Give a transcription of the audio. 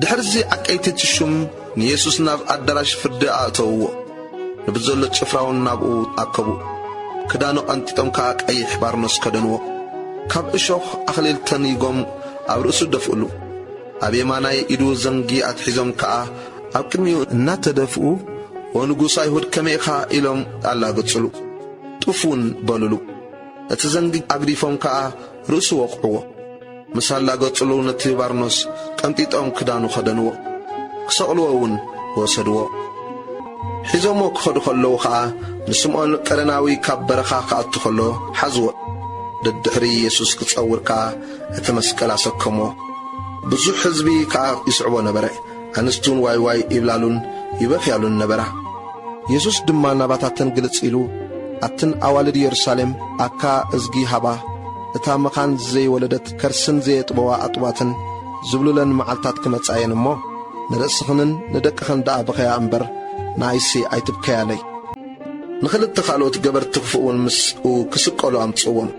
ድሕርዚ ዓቀይቲ እቲ ሹም ንየሱስ ናብ ኣዳራሽ ፍርዲ ኣእተውዎ። ንብዘሎ ጭፍራውን ናብኡ ኣከቡ። ክዳኑ ቀንጢጦም ከኣ ቀይሕ ባርኖስ ከደንዎ። ካብ እሾኽ ኣኽሊል ተኒጎም ኣብ ርእሱ ደፍእሉ። ኣብ የማናይ ኢዱ ዘንጊ ኣትሒዞም ከኣ ኣብ ቅድሚኡ እናተደፍኡ፣ "ኦ ንጉስ ኣይሁድ፣ ከመይ ኢኻ?" ኢሎም ኣላገጹሉ። ጡፍ እውን በሉሉ። እቲ ዘንጊ ኣግዲፎም ከኣ ርእሱ ወቕዕዎ። ምስ ኣላገጹሉ ነቲ ባርኖስ ቀንጢጦም ክዳኑ ከደንዎ። ክሰቕልዎ እውን ወሰድዎ። ሒዞሞ ክኸዱ ከለዉ ኸኣ ንስምዖን ቀረናዊ ካብ በረኻ ክኣቱ ከሎ ሓዝዎ። ደድሕሪ የሱስ ክጸውር ከኣ እቲ መስቀል ኣሰከሞ። ብዙሕ ህዝቢ ከኣ ይስዕቦ ነበረ። ኣንስቱን ዋይ ዋይ ይብላሉን ይበኽያሉን ነበራ። የሱስ ድማ ናባታተን ግልጽ ኢሉ፣ "ኣትን ኣዋልድ የሩሳሌም፣ ኣካ እዝጊ ሃባ፣ እታ መኻን ዘይወለደት ከርስን ዘየጥበዋ ኣጥባትን ዝብሉለን መዓልታት ክመጻ እየን እሞ፣ ንርእስኽንን ንደቅኽን ደኣ ብኸያ እምበር፣ ንኣይሲ ኣይትብከያለይ።" ንኽልተ ካልኦት ገበርቲ ክፉእ እውን ምስኡ ክስቀሉ ኣምጽእዎም።